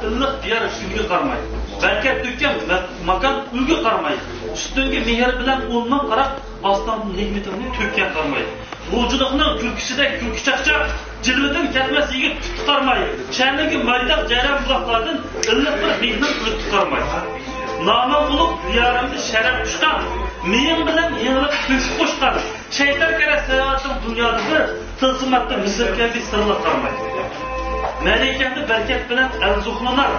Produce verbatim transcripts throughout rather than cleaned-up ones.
ئىللىق دىيار شۈلگە قارماي، بەرىكەت تۆككەن مە-، ماكان ئۈلگە قارماي، ئۈستۈنگە مېھىر بىلەن ئون مىڭ قاراپ، ئاستىڭدىن ھېكمىتىڭنى تۆككەن قارماي. غۇلجىلىقنىڭ كۈلكىسىدەك كۈلكە چاقچاق، جىلۋىدىن كەتمەس يىگىت پۇتى قارماي، چەنلىگى مايداق جەرەن بۇلاقلاردىن ئىللىق بىر مېھرىڭ ئۆتۈپ قارماي. نامەن ئۇلۇق دىيارىمدا شەرەپ قۇچقان، مېيىڭ بىلەن يېڭىلىق تۆھپە قوشقان، شەيتان كەرە ساياھەتنىڭ دۇنيادا بىر تىلسىماتتا مىسىر كەبى سىرلىق قارماي. مەرىكەڭدە بەرىكەت بىلەن ئەل زوقلىنار،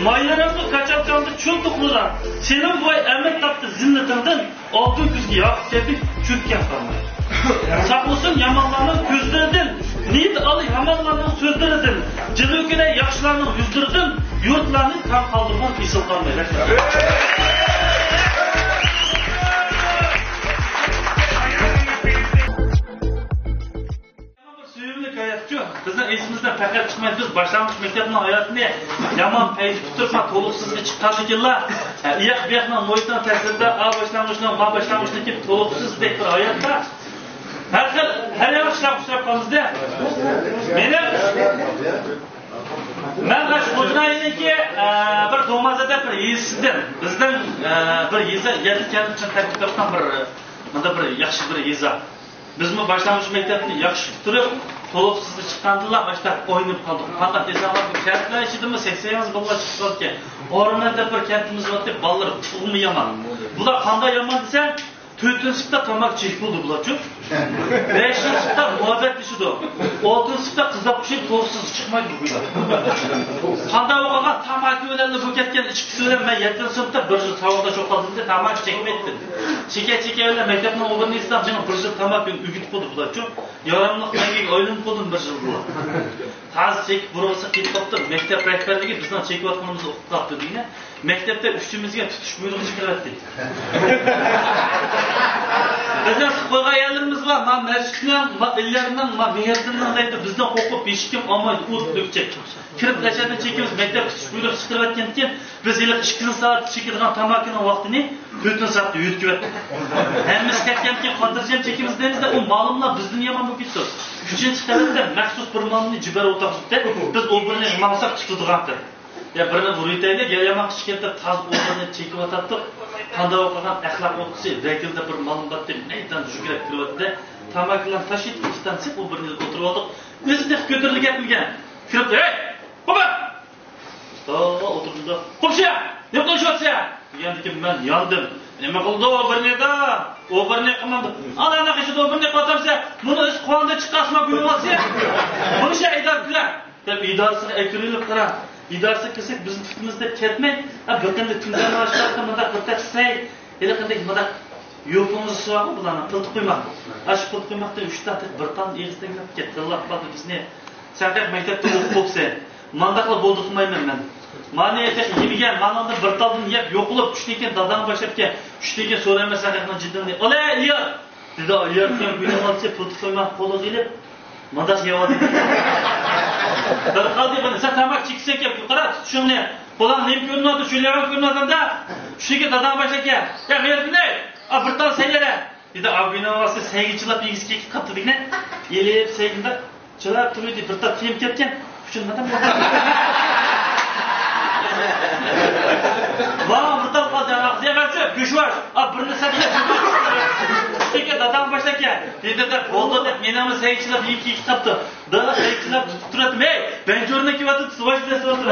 مايلىرىڭدا كاچالكاڭدا چۆل توقلىنار، سېنىڭ بوۋاي ئەمىن تاپتى زىننىتىڭدىن، ئالتۇن كۈزگە ياقۇپ كەبى چۈركەن قارماي. ساقلىسۇن يامانلارنىڭ كۆزلىرىدىن، نىيىتى ئالىي ھامانلارنىڭ سۆزلىرىدىن، جىلۋىكىنە ياخشىلارنىڭ يۈزلىرىدىن، يۇرتلارنى تەڭ قالدۇرغان ئېسىل قارماي. رەھمەت. بىر سۆيۈملۈك ھاياتچۇ. بىزنىڭ ئېسىمىزدىن پەقەت چىقمايدۇ. بىز باشلانغۇچ مەكتەپنىڭ ھاياتىنى يامان پەيزى پۈتتۈرۈپ، تولۇقسىزغا چىققاندىن كېيىنلا، ئىياق بىياقنىڭ مۇھىتىنىڭ تەسىرىدە، ئا باشلانغۇچنىڭ ما باشلانغۇچتىكى تولۇقسىزدەك بىر ھاياتتا ھەر خىل، ھەر يامان ئىشلار ئۇچراپ قالىمىزدە. مېنىڭ، مەن مانا شۇ غوجىناينىڭكى، ئە، بىر دومازە دەپ بىر يېزىسىدىن، بىزنىڭ، ئە، بىر يېزا، يەتتە كەنتتىن تەركىب تاپقان بىر، مۇنداق بىر ياخشى بىر يېزا. بىزمۇ باشلانغۇچ مەكتەپنى ياخشى پۈتتۈرۈپ، تولۇقسىزغا چىققاندىلا ماشۇنداق ئويناپ قالدۇق. قانداق دېسەڭلار، بۇ كەنتلەر ئىچىدىمۇ سەكسەن ياز بالىلار چىقىپ قالىدىكەن. ئورمەن دەپ بىر كەنتىمىز بارتى، بالىلىرى تېخىمۇ يامان. بۇلار قانداق يامان دېسەڭ، تۆتىنچى سىنىپتا تاماكا چېكىپ بولدى بۇلارچۇ. بەشىنچى سىنىپتا مۇھەببەتلىشىدۇ. ئالتىنچى سىنىپتا قىزلار ئۇچرىشىپ، تولۇقسىزغا چىقمايدۇ بۇ كۈنلەر. قانداق بولغان تاماكا بىلەنلا بۇ كەتكەن ئىككىسى بىلەن مەن يەتتىنچى سىنىپتا بىر يىل ساۋاقداش بولۇپ قالدىم، تاماكا چەكمەيتتىم. چېكە، چېكە بىلەن مەكتەپنىڭ ئوبورنىسىدا مېنىڭ بىر يىل تاماكا ئۆگىتىپ قويدى بۇلارچۇ. ياراملىق مەڭگىگە ئايلىنىپ قالدىم بىر يىل بۇلار. تازا چېكىپ بۇرغىسى قېتىپ قاپتۇ. مەكتەپ رەھبەرلىكى بىزنىڭ چېكىۋاتقىنىمىزنى ئۇقۇپ قاپتۇ دېگىنە، مەكتەپتە ئۈچىمىزگە تۇتۇش بۇيرۇقى چىقىرىۋەتتى. بىزنىڭ سىقىپ قويغان يەرلىرىمىز بار، ما مەسچىتنىڭ، ما ئىليارنىڭ، ما مېھرىدىننىڭ دەيدۇ، بىزدىن قورقۇپ ھېچكىم ئالمايدۇ، ئۇ تۈگۈچەك. كىرىپ لەشەدىن چېكىمىز، مەكتەپ تۇتۇش بۇيرۇقى چىقىرىۋەتكەنكىن، بىز ھېلىقى ئىككىنچى سائەتتە چېكىدىغان تاماكىنىڭ ۋاقتىنى تۆتىنچى سائەتتە يۆتكىۋەتتۇق. ھەممىسى كەتكەندىن كېيىن خاتىرجەم چېكىمىز دەيمىزدە، ئۇ مالىملار بىزدىن يامان بولۇپ كېتىپتۇ. ئۈچىنچى قەۋەتتە مەخسۇس بىر مالىمنى جىبەر ئولتۇرغۇزۇپتى، بىز ئوبورنىغا ماڭساق تۇتىدىغانتى. يا بىرنى ئۇرۇۋېتەيلى، يا يامان ئىش كەلدى دەپ تازا ئوبورنى چېكىۋاتاتتۇق. قانداق قىلغان ئەخلاق ئوقۇتقۇسى ۋەكىل دەپ بىر مالىم بارتى، مەيدان يۈگۈرۈپ كىرىۋاتتى. تاماكىلارنى تاشلىۋېتىپ، ئىشتان سېلىپ ئوبورنىدا ئولتۇرۇۋالدۇق. ئۆزى تېخى كۆتۈرۈلۈپ كەتمىگەن. كىرىپ، ھەي! قوپۇپ! ئوتتۇرىدۇ. قوپشا! نېمە قىلىشىۋاتىسەن؟ دېگەندىكىن مەن ياندىم. نېمە قىلدى ئوبورنىدا؟ ئوبورنى قىلمامدۇ. ئانا ئانا قىشىدا ئوبورنى قىلىۋاتامسەن؟ بۇنى ئۆز قولۇڭدا چىقارسىما گۇيۇڭ ئالسا. بۇنى شۇ ئىدارە بىلەن. دەپ ئىدارىسىغا ئەكىرىلىپ قارا. ئىدارىسىگە كىرسەك بىزنى تۇتىمىز دەپ كەتمەي. ھە، بىر قېتىمدا تۈندە ماشىنا مۇنداق بىر تەتسەي. ھېلىقىدەك مۇنداق يوپۇڭىزى سوراغۇ بۇلارنىڭ پىلتە قۇيماق. ئاشۇ پىلتە قۇيماقتىن ئۈچ دانە بىر تال ئېغىز تەگلەپ كەتتى. تىللاپ قالدى بىزنى. سەن تېخى مەكتەپتە ئوقۇپ بوپسەن. مانداقلا بولدى قىلمايمەن مەن. مانا تېخى يېمىگەن، مانىڭدىن بىر تالدىن يەپ يوقىلىپ، چۈشتىن كېيىن داداڭ باشلاپكەن. چۈشتىن كېيىن سورايمەن سەن تېخى جىددىينى. ئالە ئىلياس! دېدى ئىلياس بىلەن گۈلنىڭ ئالىسى پىلتە قۇيماق قولىغا ئېلىپ، مۇنداق يەۋاتىدۇ. بىر قالدى بۇنى، سەن تاماكا چېكىسەن كەپ، قارا، تۇت شۇڭنى. قولۇڭ نېمە كۆرۈنۈۋاتىدۇ، شۇ يامان كۆرۈنۈۋاتىدۇ-دە. چۈشتىن كېيىن داداڭ باشلاپكەن. يا، مېھرىدىن ئەي! ئا، بىر تال سەيلىرە! دېدى، ئابىنىڭ ئاستى سەيگە چىلاپ يېگۈسى كېلىپ قاپتۇ دېگىنە. ئېلىپ سەيگىندا چىلاپ تۇرۇۋىدى، بىر تال تېمىپ كەتكەن. ئۈچۈن نادان بولدى. ۋا، بىر تال قالدى، ئانا، قىزى ئەمەسچۇ، گۆشۋاش. ئا، بىرنى سەت يەپ. ئۈستىگە دادام باشلاپكەن. دېدى دەپ، بولدى دەپ، مېنىڭمۇ سەيگە چىلاپ يېگۈسى كېلىپ قاپتۇ. دادا سەيگە چىلاپ تۇتۇپ تۇراتتىم. ھەي، بەنجۇرنى كېلىۋاتىدۇ، سۇۋاش دەپ تۇراتتىم.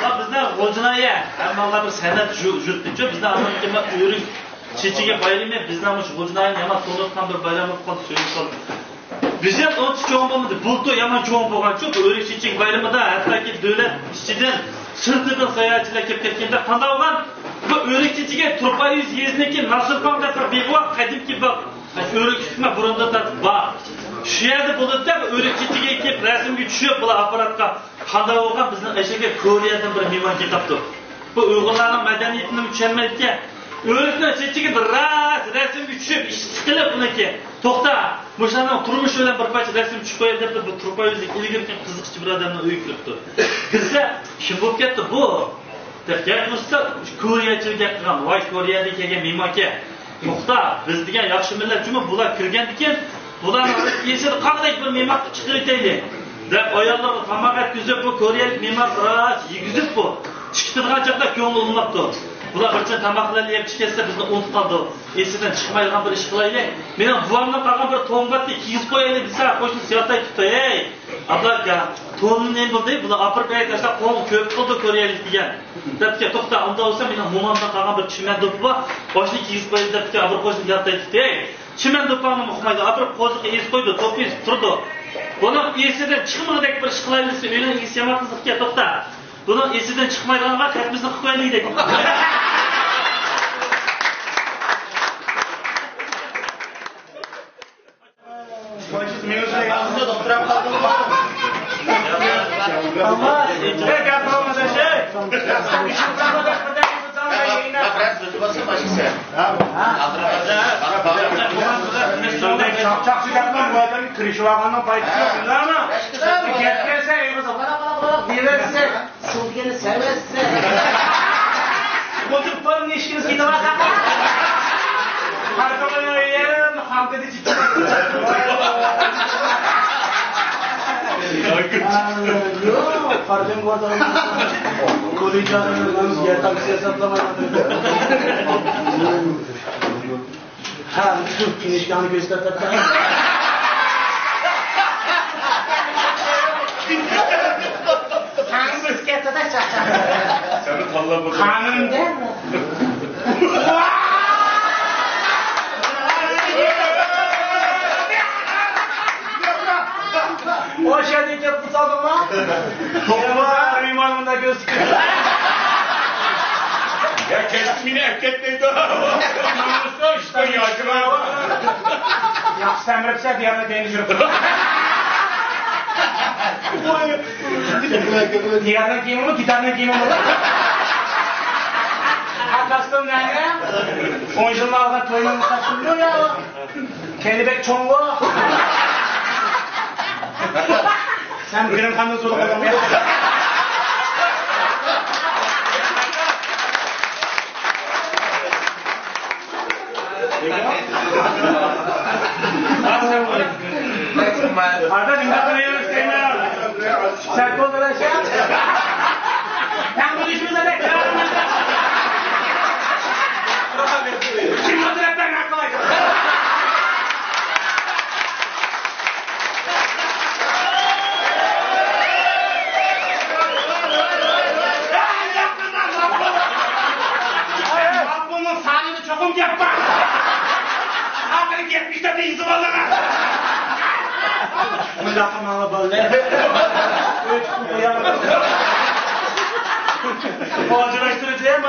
ۋە بىزنىڭ غوجىنايە، ھەممىڭلار بىر سەنئەت يۇ-، يۇرتىچۇ، بىزنىڭ ئامېرىكىدا ئۆرۈك چېچىكى بايرىمى، بىزنىڭ مۇشۇ غوجىنايەنى يامان تونۇتقان بىر بايرام بولۇپ قالدى، سۆيۈپ قالدى. بىزنى ئانچە چوڭ بولمىدى، بۇلتۇر يامان چوڭ بولغانچۇ، بۇ ئۆرۈك چېچىكى بايرىمىدا ھەتتاكى دۆلەت ئىچىدىن، سىرتىدىن ساياھەتچىلەر كېلىپ كەتكەندە قانداق بولغان؟ بۇ ئۆرۈك چېچىكى تۇرپان يېزىسىنىڭكى ناسىرخان دەپ بىر بېغى بار، قەدىمكى باغ. ئۆرۈك تىكمە بۇرۇندىن تارتىپ بار. شۇ يەردە بولىدۇ دەپ، ئۆرۈك چېچىكىگە كېلىپ رەسىمگە چۈشۈپ، بۇلار ئاپپاراتقا قانداق بولغان، بىزنىڭ ئەشەگە كورېيەدىن بىر مېھمان كېلىپ قاپتۇ. بۇ ئۇيغۇرلارنىڭ مەدەنىيىتىنىمۇ چۈشەنمەيدىكەن. ئۆرۈكنىڭ چېچىكىدە راست رەسىمگە چۈشۈپ، ئىشتىسى قىلىپ ئۇنىڭكى. توختا، مۇشۇلارنىڭ تۇرمۇشى بىلەن بىر پارچە رەسىم چۈشۈپ قوياي دەپ، بۇ تۇرپان يېزىدىكى ئىلگىرىكى قىزىقچى بۇرادەرنىڭ ئۆيىگە كىرىپتۇ. كىرسە، كىم بولۇپ كەتتى بۇ؟ دەپ گەپ قىلسا، كورېيەچىلىك گەپ قىلغان، ۋاي، كورېيەدىن كەلگەن مېھمانكەن. توختا، بىز دېگەن ياخشى مىللەت جۇمۇ، بۇلار كىرگەندىكىن بۇلارنىڭ ئېسىدە قانداق بىر مېماق چىقىۋېتەيلى دەپ، ئاياللارغا تاماق ئەتكۈزۈپ، بۇ كورېيەلىك مېماق راست يېگۈزۈپ، بۇ چىقىپ تۇرغان چاغدا كۆڭلى ئۇنىماپتۇ. بۇلار بىر چىن تاماقلارنى يەپ چىقىپ كەتسە، بىزنى ئۇنتۇپ قالىدۇ. ئېسىدىن چىقمايدىغان بىر ئىش قىلايلى. مېنىڭ بۇۋامدىن قالغان بىر تون بارتى، كىيگۈزۈپ قويايلى دېسە، قوشنىسى ياتاي تۇتتى. ھەي، ئابلا ئاكا، تونۇم نېمە بولدى؟ بۇلار ئاپىرىپ بەرگەن تاشلاپ قولنى كۆپ قىلدى كورېيەلىك دېگەن. دەپتىكەن، توختا، ئۇنداق بولسا مېنىڭ مومامدىن قالغان بىر چىمەن دوپپا بار، ئاشۇنى كىيگۈزۈپ قويايلى دەپتىكەن، بىر قوشنىسى ياتاي تۇتتى. چىمەن دوپپاڭنىمۇ ئۇقمايدۇ، ئاپىرىپ قوزۇققا ئېسىپ قويىدۇ، توپا ئېسىپ تۇرىدۇ. بۇنىڭ ئېسىدىن چىقمىغۇدەك بىر ئىش قىلايلى دېسە، ئۆينىڭ ئىگىسى يامان قىزىقكەن، توختا. بۇنىڭ ئېسىدىن چىقمايدىغانغا خەتمىزنى قىلىپ قويايلى دەيدۇ. چاقچاق چىقارغان بۇ ئادەمنى كىرىشىۋالغاننىڭ پايدىسى يوق، بىلدىڭمۇ؟ گەپ كەلسە، ئېغىزغا بالا بالا بالا دېيىۋەرسە. سۇ دېگەننى سەۋەتسە. قوزۇپ بارمىنى ئىچكىمىز كېلىۋاتىدۇ. قارىقىمىنىڭ ئۆيى خانقىدى چىقىپ. يوق، قارىقىم باردا. كوللېجلارنىڭ يەر تاكسى ھېسابلىمايدۇ. ھە، شۇ كىنىشكاڭنى كۆرسىتىپ بەرسەڭ. خانىم بىر كەتتى-دە، چاقچاق. سەن تاللاپ ئولتۇر. خانىم دەڭ. ئاشۇ يەردىن كەپ قۇتۇلدۇڭما؟ توختىما، مېھمانىمدا كۆز. يا، كەچتە مېنى ئەپ كەتمەيدۇ. ياخشى سەمرىپسە، دىيارنى كەينى يۈرۈپ. دىيارنى كىيىمىمۇ، گىتارنى كىيىمىمۇ. ھە، كاستۇم نەنە؟ ئون يىلنى ئالغان توينىڭ كاستۇمى يا. كەينى بەك چوڭغۇ. سەن گىرىمخانىدا سودا قىلدىڭمۇ؟ ئاردا نېمە قىلىۋېرىپسەن؟ سەت بولدى، باشا. بۇنىڭ سانىدا چوقۇم گەپ بار. ئاخىرى گەپ ئىشلەپ يېزىۋالدىڭىز. مۇنداق قىلماڭلار بالىلار. ئۆي تۇتۇپ قويامەن. ئاجراشتۇرۇشى ھەم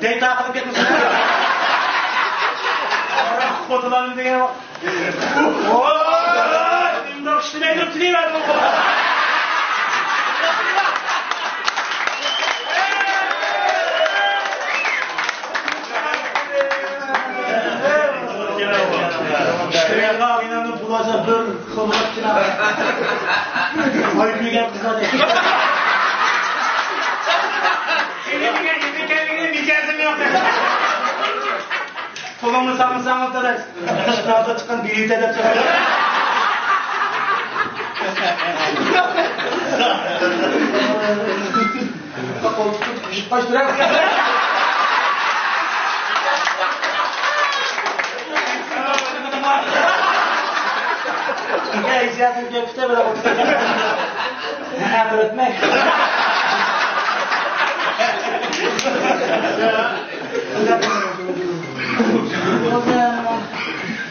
دەي تاقىلىپ كەتمىسۇن. خوتۇنلارنى دېگەن. ۋوي! ئۇنداق ئىشلىمەيدۇ، تىلىۋەردىم. ئىشلىمەيدىغان ئاغىنەمنى پۇل ئالسا بىر خىل بولۇپ تۇرار. ئاي كۆيگەن قىزلاردەك. سېنى دېگەن يىگىت ئىكەنلىكىنى مىجەزىم يوق. قولۇڭنى سالمىساڭ ئولتۇرىسىز. ئىشتىراكتا چىققان بېلىتە دەپ چىقىدۇ. قول تۇتۇپ كۈشۈپ قاچتۇرار. يا، ئىجازەت بېرىپ كېتە بىر. ھە، ئەقىل ئۆتمەي.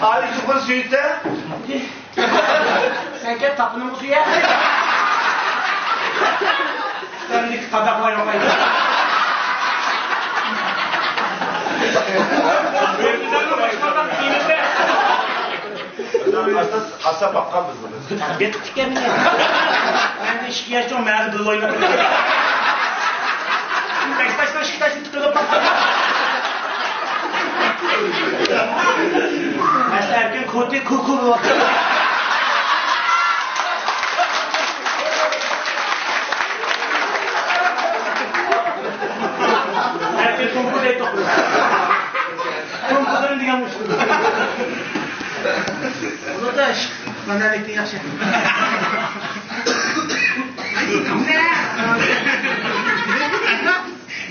ئايشۇغۇل سۆيسە. سەن كەپ تاپىنىڭغا سۆيە. سەندىكى قاداقلا يوقايدۇ. ئاستا باققان بىز بۇنى. تەربىيە قىپتىكەن مېنى. مەندىن ئىككى ياش چوڭ، مەھەللىدە بىللە ئويناپ يۈرگەن. بەش تاشنىڭ ئىككى تاشنى تۇتۇپ باققان. ئەسلى ئەركىن كوتى كۇكۇ بولۇۋاتىدۇ. ئەركىن كۇكۇ دەيدۇ. كۇكۇ دېگەن مۇشۇ. بۇنىڭدا ئىككى قانداق ياخشى.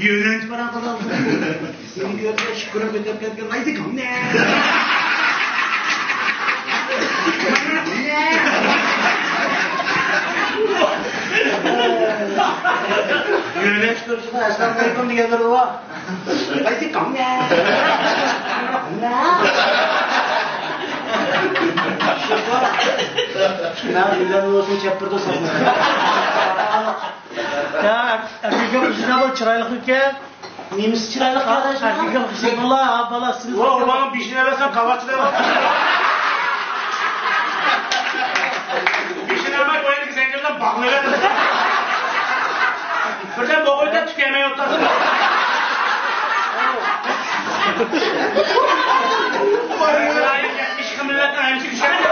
يۆلەنچۈك بارا قىلدىڭ. سېنى كۆرسە شۈكرۈم كۆتۈرۈپ كەتكەن. لايدىكاڭ نە؟ يۆلەنچۈك كۆرسە ئەسلام قايتىم دېگەنلىرى بار. لايدىكاڭ نە؟ نە بىلەن بولسۇن چەپپىردە سەن. يا، ئەركەككە خۇشىنا بول، چىرايلىق ئىكەن. نېمىسى چىرايلىق قاراش؟ ئەركەككە خۇشى بولا، بالا سىز. ۋا، ئۇلارنىڭ بېشىنى ئەۋەتسەم، كاۋاچىدا ئەۋەتسەم. بېشىنى ئەمەي، بۇ يەردىكى زەنجىر بىلەن باغلىۋەتسەم. بىردەم بوغۇيدا تۈكەمەي ئولتۇرسۇن. ئىشقى مىللەتنىڭ ھەمىشە كۈچەيدى.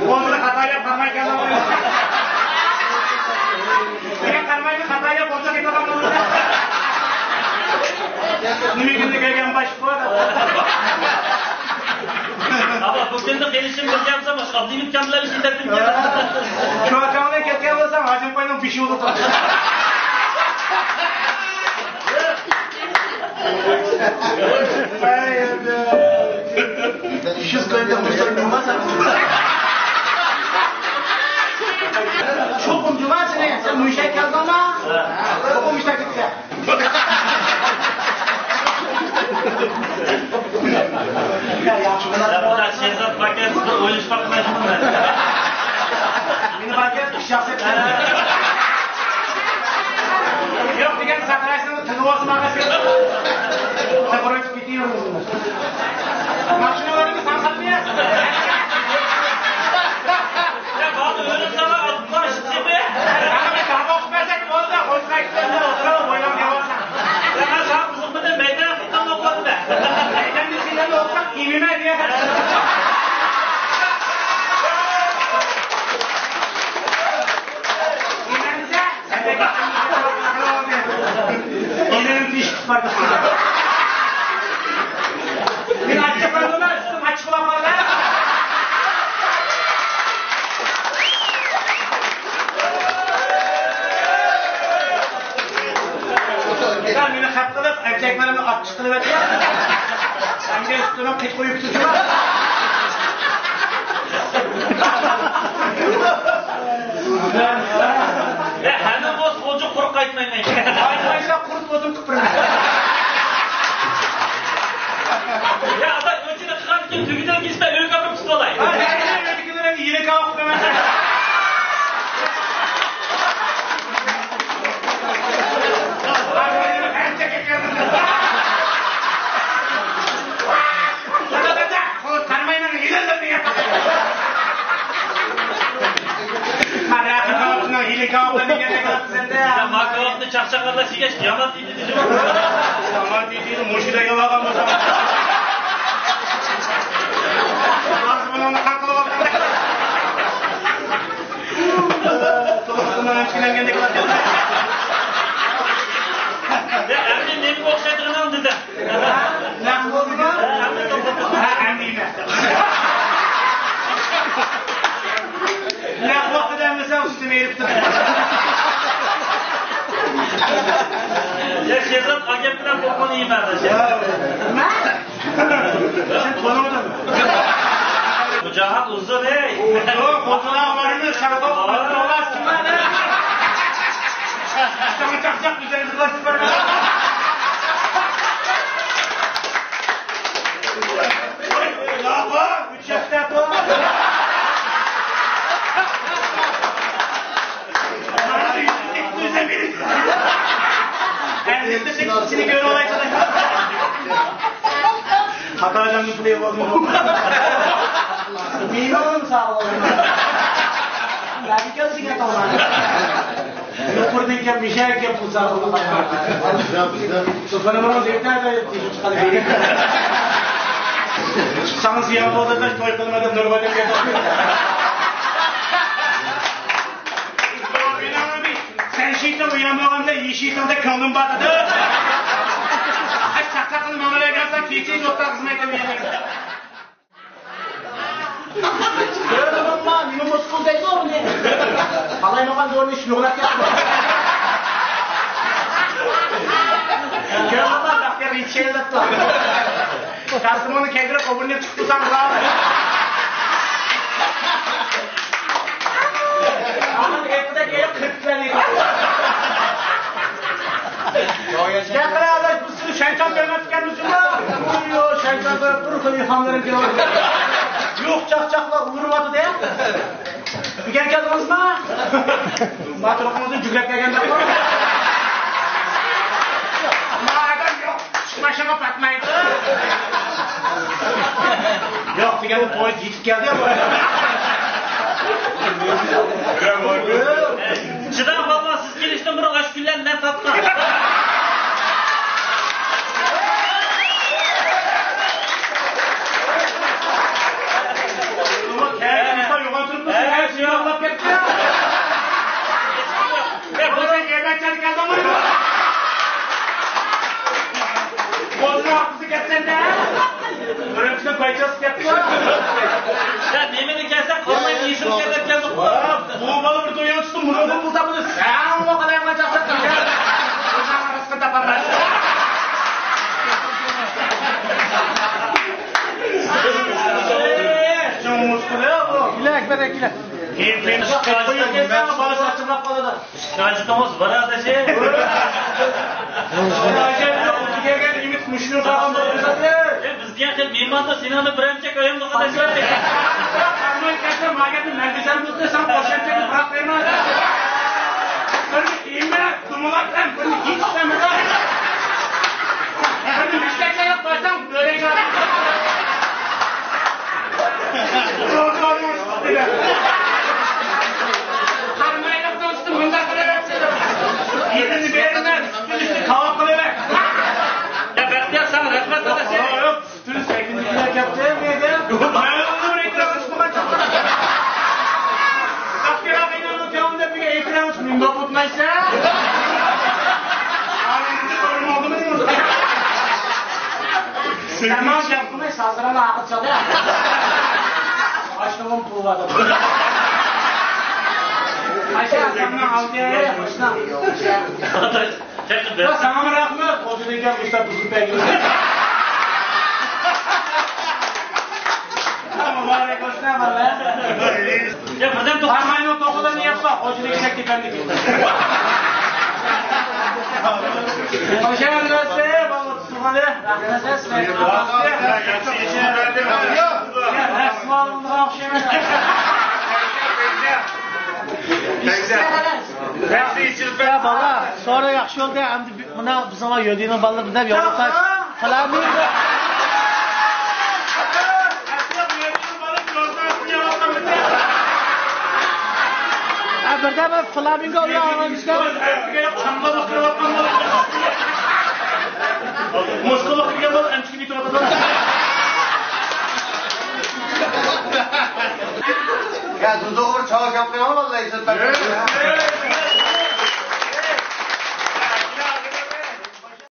بولمىدى، خاتايا قارىمايدىكەن. نېمە قارىمايدۇ، خاتايا بولسا كېتىۋاتامدۇ. نېمە كۈندە كەلگەن باش بۇ. ئابا، بۇ كۈندە قېلىشىم بىر گەپ بولسا، باشقا ئابدۇيمىت كاملار ئۈچۈن تەقدىم قىلىمەن. شۇ ئاكاڭ بىلەن كەتكەن بولساڭ، ھاجىم باينىڭ بېشى بولۇپ. ئۈچ يۈز كويدەك مۇشتاق نېمە سەن؟ چوقۇم جۇما سېنى، سەن مۇشتاق كەلدىڭما؟ چوقۇم مۇشتاق كەتسە. يا، ياخشى بولاتتى. يا، بۇنداق شېھزاد پاكەت، سىز ئويلىشىپ باقمايسىزمۇ؟ مېنى پاكەت ئىش ياخشى. يوق دېگەن ساقرايسىڭىز، تىلى بولسا ماڭا سېلىپ. ساقرايسىز. ماشىنىلارنى سان سالمىياسىز. يا، باردا ئۆرە سالا ئاتما شىتىمى. يا، بىر تاماق بەرسەك بولدى، قوزغايسىز، ئولتۇرۇپ ئويلاپ يۈرسەڭ. يا، ساڭا قىزىقمىدى، مەيدان قىلغان ئوقۇدى. مەيداندا سېنىڭ ئوقۇپ، ئېمىمە دېگەن. ئېمەمسە؟ ئىنىم تېشىپ بارغان. مېنى ئاچچىق قىلدىڭلار، ئۈستۈم ئاچچىق بولۇپ قالدى. مېنى خەپ قىلىپ، ئەمچەكلىرىمنى ئاچچىق قىلىۋەتتى. ئەمگەك ئۈستىنى قىچ قويۇپ كېتىشىمە. يا، ھەممە بولسا غۇلجا قۇرۇق قايتمايمەن. قايتمايسا قۇرۇت بولسۇن قىپرىمىز. يا، ئاتا، ئۆچىنى قىلغاندىن كېيىن تۈگىدىن كېسىپ ئۆيگە ئاپىرىپ تۇتۇۋالاي. ھە، ھە، ھە، ئۆيدىكىلەرنى يېلىككە ئاپىرىپ قويمايسەن. قارىمايمەن، ھېلىقىنىڭ ھېلىكاپتېرىنى يەنە قىلىپسەن-دە. يا، ماكاۋاپنى چاقچاق ئارىلاش يېگەچ، يامان تېتىدى جۇمۇ. يامان تېتىدى، مۇشۇدا يالاغان بولسام. ئاغزىمنى قاقىلىۋاپتۇ. تومۇرۇمنىڭ ئۆچكىلەنگەندەك قىلاتتى. يا، ئەمدى نېمىگە ئوخشايدىغىنىڭ دېدى. نەق بولدىمۇ؟ ھە، ئەمدى يېمە. نەق ۋاقتىدا ئەمدىسەم سۈتىنى ئېرىپ تۇر. يا، شېھزاد، ئا گەپ بىلەن قوپقان يېمە، ئاداش. نېمە؟ سەن تونۇمىدىڭ؟ مۇجاھىد ئۇزۇن، ھەي. ئۇزۇن، ئۇزۇن، ئاۋارىمىز، شاڭخاق، ئۇزۇن، ئۇزۇن، ئۇزۇن. ساڭا چاقچاق ئۈزەرگە قىلىپ بەرمەي. ۋاي، يا، بار، ئۈچ ھەپتە بار. مانا ئۈزۈپ كەتتى، ئۈزەم بېرىپ. ئەمدى سېنى كۆرۈپ ئالايسىلەر. خاتاجاننىڭ پۇلى يوق. مېنىڭ ساغلىقىم. نەگە كەلسىڭ ئاتاڭلار. يۇقىرىدىن كەپ، مىشەگە كەپ، بۇ ساغلىقىم. سۇپىنىڭ زېيتىنى چىقىپ چىقالى. ساڭا زىيان بولدى دەپ توي قىلما دەپ نۇرغۇن دەپ. يېشىتىڭ ئۇيان بولغاندا، يېشىتىڭدە كۆڭلۈم بار دېدى. ئاي، چاقچاق قىلىپ ماڭىۋەرگەنسەن، كېچىچە دوستلار خىزمەتتە ئۇيانىمەن. كۆرۈڭلار، نېمە مۇسكۇل دەيدۇ ئۇنى؟ قالايمىقان دورىنى شۇلۇغلاپ كەتتى. كۆرۈڭلار، بەختىيار يېتىشەلەپتۇ. كاستيۇمىڭنى كىيدۈرۈپ، ئوبۇرنى چىقىپ تۇرساڭ بولار. ئانىڭ ئېقىدەك ئېيىق قىرىپ كېلەلىدى. گەپ قىلە، ئاداش، بىز سېنى شەيتان كۆرمەپتىكەنمىز جۇمۇ. يوق، شەيتان كۆرۈپ بىر خىل ئىلھاملىرىم كېلىۋاتىدۇ. يوق، چاقچاقلار ئۇرۇۋاتىدۇ. بۈگۈن كەلدىڭىزمۇ؟ ماتروقىڭىزنى جۈگرەپ كەلگەندەك قىلىڭ. ما ئادەم يوق، ماشىنىغا پاتمايدۇ. يوق دېگەندە پويىز يېتىپ كەلدى. چىداپ بولماس، سىز كېلىشتىن بۇرۇن ئاشۇ كۈنلەرنى نەپ تارتقان. يا نېمىنى كەلسە قالماي يېشىل كەلدى كەلدۇق. بۇ بالا بىر دۇنيا تۇتۇپ، بۇنىڭدىن پۇل تاپىدۇ. سەن قالايمىقان چاقچاق قىلىپ. رىزقى تاپالماس. چوڭ مۇشكۇل يا بۇ. كېلە، ئەكبەر، كېلە. كېيىن، كېيىن، بالا چاچىلاپ قالىدۇ. شىكايەتچىڭىز بار ئاداش. بىزگە خېلى مېھماندا سېنىڭدە بىرەمچەك ئايام يوق ئاداش. قارىمايلىق دوستۇم، مۇنداق قىلىۋەرسىلە. يېرىنى بېرىمەن، سۈتتىن ئىچتى، كاۋاپ قىلىۋەر. يا بەختىيار، ساڭا رەھمەت قىلىسەن. يوق، يوق، سۈتتىن سەككىزىنچى كۈنى كەپتۇ، مەيدە. مەن ئۇنى ئېكران ئىچمىغان چاغدا. بەختىيار ئاغىنىڭنىڭ كۆڭلىدە بىر ئېكران ئىچ مۇنداق ئوتنايسەن. ئاغىنىڭنى كۆرمىدىڭمۇ؟ سەن ماڭا گەپ قىلماي، سازىرىڭنى ئاغىت چالە. ئاشنىڭىم پۇلى بار دەپ. ئاشا، سەننىڭ ئالدى، ئاشنا. يا، ساڭىمۇ رەھمەت، خوجىدىن كەپ مۇشتا بۇزۇپ بەرگىن. مۇبارەك بولسۇن، ئەمەللەر. يا، بىردەم توختاڭ. قارىماينىڭ توخۇدا نىيەت بار، خوجىدىن كەپ كېتەمدىكىن. خوش ئەمەللەر، بابا. يا بالا، سورا ياخشى بولدى. ئەمدى مانا بىزنىڭ يۆدىنىڭ بالىلىرى بىلەن يولدا فلامىنگو. ھە، بىردەم فلامىنگو بىلەن ئايلانىشتا. مۇشۇ يا، توغرا چاۋاك گەپ قىلىڭ، ۋاللاھى سىز بەك.